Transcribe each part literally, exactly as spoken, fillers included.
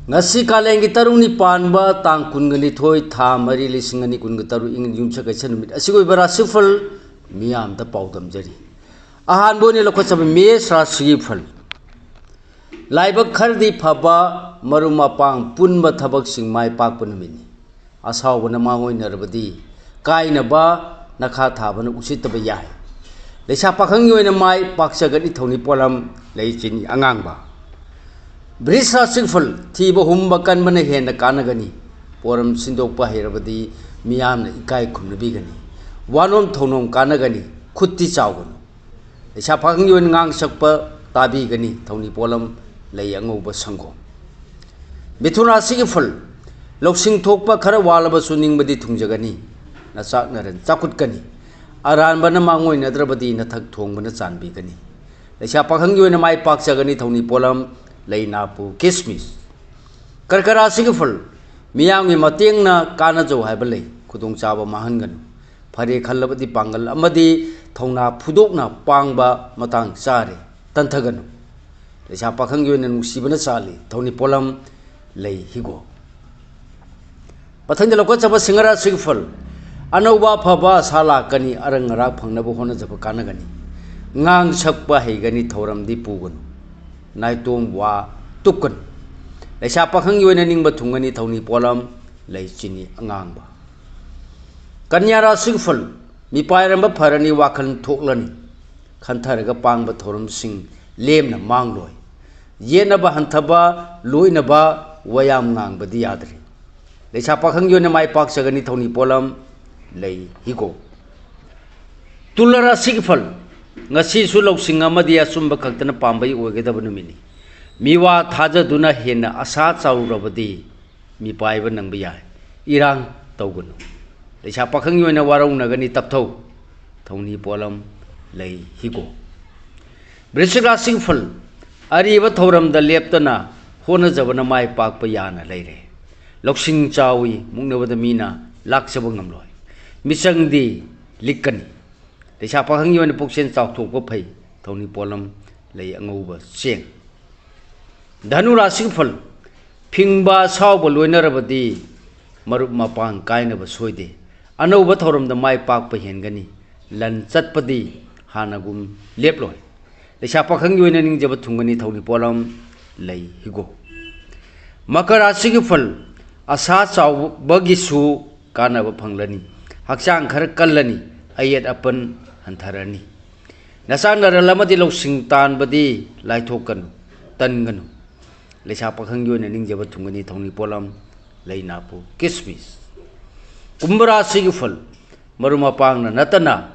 ꯉꯁꯤ ꯀꯥꯂꯦꯟꯒꯤ ꯇꯔꯨꯛꯅꯤ ꯄꯥꯟꯕ ꯇꯥꯡ ꯀꯨꯟꯒ ꯅꯤꯊꯣꯏ, ꯊꯥ ꯃꯔꯤ, ꯂꯤꯁꯤꯡ ꯑꯅꯤ ꯀꯨꯟꯒ ꯇꯔꯨꯛ, ꯏꯪ ꯌꯨꯝꯁꯀꯩꯁ ꯅꯨꯃꯤꯠ ꯑꯁꯤꯒꯤ ꯑꯣꯏꯕ ꯔꯥꯁꯤꯐꯜ ꯃꯤꯌꯥꯝꯗ ꯄꯥꯎꯗꯝꯖꯔꯤ꯫ ꯑꯍꯥꯟꯕ ꯑꯣꯏꯅ ꯂꯧꯈꯠꯆꯕ ꯃꯦꯁ ꯔꯥꯁꯤꯒꯤ ꯐꯜ꯫ ꯂꯥꯏꯕꯛ ꯈꯔꯗꯤ ꯐꯕ, ꯃꯔꯨꯞ ꯃꯄꯥꯡ ꯄꯨꯟꯕ ꯊꯕꯛꯁꯤꯡ ꯃꯥꯏ ꯄꯥꯛꯄ ꯅꯨꯃꯤꯠꯅꯤ꯫ ꯑꯁꯥꯎꯕꯅ ꯃꯥꯡꯑꯣꯏꯅꯔꯕꯗꯤ ꯀꯥꯏꯅꯕ, ꯅꯈꯥ ꯊꯥꯕꯅ ꯎꯁꯤꯠꯇꯕ ꯌꯥꯏ꯫ ꯂꯩꯁꯥ ꯄꯥꯈꯪꯒꯤ ꯑꯣꯏꯅ ꯃꯥꯏ ꯄꯥꯛꯆꯒꯅꯤ ꯊꯧꯅꯤ ꯄꯣꯠꯂꯝ ꯂꯩ ꯆꯤꯅꯤ ꯑꯉꯥꯡꯕ꯫ ꯕ꯭ꯔꯤꯖ ꯔꯥꯁꯤꯐꯜ ꯊꯤꯕ ꯍꯨꯝꯕ ꯀꯟꯕꯅ ꯍꯦꯟꯅ ꯀꯥꯟꯅꯒꯅꯤ꯫ ꯄꯣꯔꯝ ꯁꯤꯟꯗꯣꯛꯄ ꯍꯩꯔꯕꯗꯤ ꯃꯤꯌꯥꯝꯅ ꯏꯀꯥꯏ ꯈꯨꯝꯅꯕꯤꯒꯅꯤ꯫ ꯋꯥꯅꯣꯝ ꯊꯧꯅꯣꯝ ꯀꯥꯟꯅꯒꯅꯤ, ꯈꯨꯠꯇꯤ ꯆꯥꯎꯒꯅꯨ꯫ ꯂꯩꯁꯥ ꯄꯥꯈꯪꯒꯤ ꯑꯣꯏꯅ ꯉꯥꯡ ꯁꯛꯄ ꯇꯥꯕꯤꯒꯅꯤ꯫ ꯊꯧꯅꯤ ꯄꯣꯠꯂꯝ ꯂꯩ ꯑꯉꯧꯕ ꯁꯪꯒꯣꯝ꯫ ꯃꯤꯊꯨꯟ ꯔꯥꯁꯤꯒꯤ ꯐꯜ꯫ ꯂꯧꯁꯤꯡ ꯊꯣꯛꯄ ꯈꯔ ꯋꯥꯠꯂꯕꯁꯨ ꯅꯤꯡꯕꯗꯤ ꯊꯨꯡꯖꯒꯅꯤ꯫ ꯅꯆꯥꯛ ꯅꯔꯟ ꯆꯥꯎꯈꯠꯀꯅꯤ꯫ ꯑꯔꯥꯟꯕꯅ ꯃꯥꯡꯑꯣꯏꯅꯗ꯭ꯔꯕꯗꯤ ꯅꯊꯛ ꯊꯣꯡꯕꯅ ꯆꯥꯟꯕꯤꯒꯅꯤ꯫ ꯂꯩꯁꯥ ꯄꯥꯈꯪꯒꯤ ꯑꯣꯏꯅ ꯃꯥꯏ ꯄꯥꯛꯆꯒꯅꯤ ꯊꯧꯅꯤ ꯄꯣꯠꯂꯝ ꯂꯩ ꯅꯥꯄꯨ ꯀꯤꯁꯃꯤꯁ꯫ ꯀꯔꯀ ꯔꯥꯁꯤꯒꯤ ꯐꯜ꯫ ꯃꯤꯌꯥꯝꯒꯤ ꯃꯇꯦꯡꯅ ꯀꯥꯟꯅꯖꯧ ꯍꯥꯏꯕ ꯂꯩ꯫ ꯈꯨꯗꯣꯡꯆꯥꯕ ꯃꯥꯡꯍꯟꯒꯅꯨ꯫ ꯐꯔꯦ ꯈꯜꯂꯕꯗꯤ ꯄꯥꯡꯒꯜ ꯑꯃꯗꯤ ꯊꯧꯅꯥ ꯐꯨꯗꯣꯛꯅ ꯄꯥꯡꯕ ꯃꯇꯥꯡ ꯆꯥꯔꯦ꯫ ꯇꯟꯊꯒꯅꯨ꯫ ꯂꯩꯁꯥ ꯄꯥꯈꯪꯒꯤ ꯑꯣꯏꯅ ꯅꯨꯡꯁꯤꯕꯅ ꯆꯥꯜꯂꯤ꯫ ꯊꯧꯅꯤ ꯄꯣꯠꯂꯝ ꯂꯩ ꯍꯤꯒꯣꯛ꯫ ꯃꯊꯪꯗ ꯂꯧꯈꯠꯆꯕ ꯁꯤꯡꯍ ꯔꯥꯁꯤꯒꯤ ꯐꯜ꯫ ꯑꯅꯧꯕ ꯑꯐꯕ ꯑꯁꯥ ꯂꯥꯛꯀꯅꯤ꯫ ꯑꯔꯪ ꯑꯔꯥꯛ ꯐꯪꯅꯕ ꯍꯣꯠꯅꯖꯕ ꯀꯥꯟꯅꯒꯅꯤ꯫ ꯉꯥꯡ ꯁꯛꯄ ꯍꯩꯒꯅꯤ꯫ ꯊꯧꯔꯝꯗꯤ ꯄꯨꯒꯅꯨ꯫ ꯅꯥꯏꯇꯣꯝ ꯋꯥ ꯇꯨꯞꯀꯅꯨ꯫ ꯂꯩꯁꯥ ꯄꯥꯈꯪꯒꯤ ꯑꯣꯏꯅ ꯅꯤꯡꯕ ꯊꯨꯡꯒꯅꯤ꯫ ꯊꯧꯅꯤ ꯄꯣꯠꯂꯝ ꯂꯩ ꯆꯤꯅꯤ ꯑꯉꯥꯡꯕ꯫ ꯀꯟꯌꯥ ꯔꯥꯁꯤꯒꯤ ꯐꯜ꯫ ꯃꯤꯄꯥꯏꯔꯝꯕ ꯐꯔꯅꯤ, ꯋꯥꯈꯜ ꯊꯣꯛꯂꯅꯤ꯫ ꯈꯟꯊꯔꯒ ꯄꯥꯡꯕ ꯊꯧꯔꯝꯁꯤꯡ ꯂꯦꯝꯅ ꯃꯥꯡꯂꯣꯏ꯫ ꯌꯦꯠꯅꯕ ꯍꯟꯊꯕ, ꯂꯣꯏꯅꯕ ꯋꯥꯌꯥꯝ ꯉꯥꯡꯕꯗꯤ ꯌꯥꯗ꯭ꯔꯤ꯫ ꯂꯩꯁꯥ ꯄꯥꯈꯪꯒꯤ ꯑꯣꯏꯅ ꯃꯥꯏ ꯄꯥꯛꯆꯒꯅꯤ꯫ ꯊꯧꯅꯤ ꯄꯣꯠꯂꯝ ꯂꯩ ꯍꯤꯒꯣꯛ꯫ ꯇꯨꯂꯥ ꯔꯥꯁꯤꯒꯤ ꯐꯜ꯫ ꯉꯁꯤꯁꯨ ꯂꯧꯁꯤꯡ ꯑꯃꯗꯤ ꯑꯆꯨꯝꯕ ꯈꯛꯇꯅ ꯄꯥꯝꯕꯩ ꯑꯣꯏꯒꯗꯕ ꯅꯨꯃꯤꯠꯅꯤ꯫ ꯃꯤꯋꯥ ꯊꯥꯖꯗꯨꯅ ꯍꯦꯟꯅ ꯑꯁꯥ ꯆꯥꯎꯔꯨꯔꯕꯗꯤ ꯃꯤꯄꯥꯏꯕ ꯅꯪꯕ ꯌꯥꯏ꯫ ꯏꯔꯥꯡ ꯇꯧꯒꯅꯨ꯫ ꯂꯩꯁꯥ ꯄꯥꯈꯪꯒꯤ ꯑꯣꯏꯅ ꯋꯥꯔꯧꯅꯒꯅꯤ꯫ ꯇꯞꯊꯧ꯫ ꯊꯧꯅꯤ ꯄꯣꯠꯂꯝ ꯂꯩ ꯍꯤꯒꯣꯛ꯫ ꯕ꯭ꯔꯤꯁꯤꯛ ꯔꯥꯁꯤꯒꯤ ꯐꯜ꯫ ꯑꯔꯤꯕ ꯊꯧꯔꯝꯗ ꯂꯦꯞꯇꯅ ꯍꯣꯠꯅꯖꯕꯅ ꯃꯥꯏ ꯄꯥꯛꯄ ꯌꯥꯅ ꯂꯩꯔꯦ꯫ ꯂꯧꯁꯤꯡ ꯆꯥꯎꯏ, ꯃꯨꯛꯅꯕꯗ ꯃꯤꯅ ꯂꯥꯛꯆꯕ ꯉꯝꯂꯣꯏ꯫ ꯃꯤꯆꯪꯗꯤ ꯂꯤꯛꯀꯅꯤ꯫ ꯂꯩꯁꯥ ꯄꯥꯈꯪꯒꯤ ꯑꯣꯏꯅ ꯄꯨꯛꯆꯦꯜ ꯆꯥꯎꯊꯣꯛꯄ ꯐꯩ꯫ ꯊꯧꯅꯤ ꯄꯣꯠꯂꯝ ꯂꯩ ꯑꯉꯧꯕ ꯆꯦꯡ꯫ ꯙꯅꯨ ꯔꯥꯁꯤꯒꯤ ꯐꯜ꯫ ꯐꯤꯡꯕ ꯑꯁꯥꯎꯕ ꯂꯣꯏꯅꯔꯕꯗꯤ ꯃꯔꯨꯞ ꯃꯄꯥꯡ ꯀꯥꯏꯅꯕ ꯁꯣꯏꯗꯦ꯫ ꯑꯅꯧꯕ ꯊꯧꯔꯝꯗ ꯃꯥꯏ ꯄꯥꯛꯄ ꯍꯦꯟꯒꯅꯤ꯫ ꯂꯟ ꯆꯠꯄꯗꯤ ꯍꯥꯟꯅꯒꯨꯝ ꯂꯦꯞꯂꯣꯏ꯫ ꯂꯩꯁꯥ ꯄꯥꯈꯪꯒꯤ ꯑꯣꯏꯅ ꯅꯤꯡꯖꯕ ꯊꯨꯡꯒꯅꯤ꯫ ꯊꯧꯅꯤ ꯄꯣꯠꯂꯝ ꯂꯩ ꯍꯤꯒꯣꯛ꯫ ꯃꯀꯔ ꯔꯥꯁꯤꯒꯤ ꯐꯜ: ꯑꯁꯥ ꯆꯥꯎꯕꯒꯤꯁꯨ ꯀꯥꯟꯅꯕ ꯐꯪꯂꯅꯤ꯫ ꯍꯛꯆꯥꯡ ꯈꯔ ꯀꯜꯂꯅꯤ꯫ ꯑꯌꯦꯠ ꯑꯄꯟ ꯍꯟꯊꯔꯅꯤ꯫ ꯅꯆꯥꯛꯅꯔꯜ ꯑꯃꯗꯤ ꯂꯧꯁꯤꯡ ꯇꯥꯟꯕꯗꯤ ꯂꯥꯏꯊꯣꯛꯀꯅꯨ, ꯇꯟꯒꯅꯨ꯫ ꯂꯩꯁꯥ ꯄꯥꯈꯪꯒꯤ ꯑꯣꯏꯅ ꯅꯤꯡꯖꯕ ꯊꯨꯡꯒꯅꯤ꯫ ꯊꯧꯅꯤ ꯄꯣꯠꯂꯝ ꯂꯩꯅꯥꯄꯨ ꯀꯤꯁꯃꯤꯁ꯫ ꯀꯨꯝꯚ ꯔꯥꯁꯤꯒꯤ ꯐꯜ: ꯃꯔꯨꯞ ꯃꯄꯥꯡꯅ ꯅꯠꯇꯅ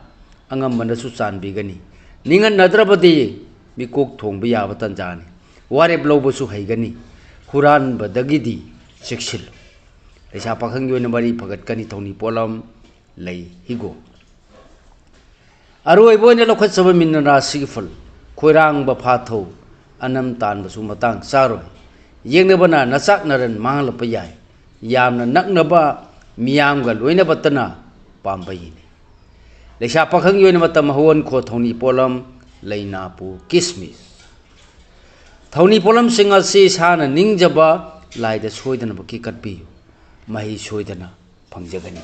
ꯑꯉꯝꯕꯅꯁꯨ ꯆꯥꯟꯕꯤꯒꯅꯤ꯫ ꯅꯤꯡꯍꯟꯅꯗ꯭ꯔꯕꯗꯤ ꯃꯤꯀꯣꯛ ꯊꯣꯡꯕ ꯌꯥꯕ ꯇꯥꯟꯖꯥꯅꯤ꯫ ꯋꯥꯔꯦꯞ ꯂꯧꯕꯁꯨ ꯍꯩꯒꯅꯤ꯫ ꯍꯨꯔꯥꯟꯕꯗꯒꯤꯗꯤ ꯆꯦꯛꯁꯤꯜꯂꯨ꯫ ꯂꯩꯁꯥ ꯄꯥꯈꯪꯒꯤ ꯑꯣꯏꯅ ꯃꯔꯤ ꯐꯒꯠꯀꯅꯤ꯫ ꯊꯧꯅꯤ ꯄꯣꯠꯂꯝ ꯂꯩ ꯍꯤꯒꯣꯛ꯫ ꯑꯔꯣꯏꯕ ꯑꯣꯏꯅ ꯂꯧꯈꯠꯆꯕ ꯃꯤꯅ ꯔꯥꯁꯤꯒꯤ ꯐꯜ: ꯈꯣꯏꯔꯥꯡꯕ ꯐꯥꯊꯧ, ꯑꯅꯝ ꯇꯥꯟꯕꯁꯨ ꯃꯇꯥꯡ ꯆꯥꯔꯣꯏ꯫ ꯌꯦꯡꯅꯕꯅ ꯅꯆꯥꯛꯅꯔꯟ ꯃꯥꯡꯍꯜꯂꯛꯄ ꯌꯥꯏ꯫ ꯌꯥꯝꯅ ꯅꯛꯅꯕ ꯃꯤꯌꯥꯝꯒ ꯂꯣꯏꯅꯕꯇꯅ ꯄꯥꯝꯕꯩꯅꯤ꯫ ꯂꯩꯁꯥ ꯄꯥꯈꯪꯒꯤ ꯑꯣꯏꯅ ꯃꯇꯝ ꯍꯧꯍꯟꯈꯣ꯫ ꯊꯧꯅꯤ ꯄꯣꯠꯂꯝ ꯂꯩꯅꯥꯄꯨ ꯀꯤꯁꯃꯤꯁ꯫ ꯊꯧꯅꯤ ꯄꯣꯠꯂꯝꯁꯤꯡ ꯑꯁꯤ ꯏꯁꯥꯅ ꯅꯤꯡꯖꯕ ꯂꯥꯏꯗ ꯁꯣꯏꯗꯅꯃꯛꯀꯤ ꯀꯠꯄꯤꯌꯨ꯫ ꯃꯍꯩ ꯁꯣꯏꯗꯅ ꯐꯪꯖꯒꯅꯤ꯫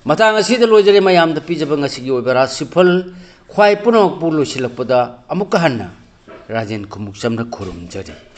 ꯃꯇꯥꯡ ꯑꯁꯤꯗ ꯂꯣꯏꯖꯔꯦ ꯃꯌꯥꯝꯗ ꯄꯤꯖꯕ ꯉꯁꯤꯒꯤ ꯑꯣꯏꯕ ꯔꯥꯁꯤꯐꯜ꯫ ꯈ꯭ꯋꯥꯏ ꯄꯨꯝꯅꯃꯛꯄꯨ ꯂꯣꯏꯁꯤꯜꯂꯛꯄꯗ ꯑꯃꯨꯛꯀ ꯍꯟꯅ ꯔꯥꯖꯦꯟ ꯈꯨꯃꯨꯛꯆꯝꯅ ꯈꯨꯔꯨꯝꯖꯔꯤ꯫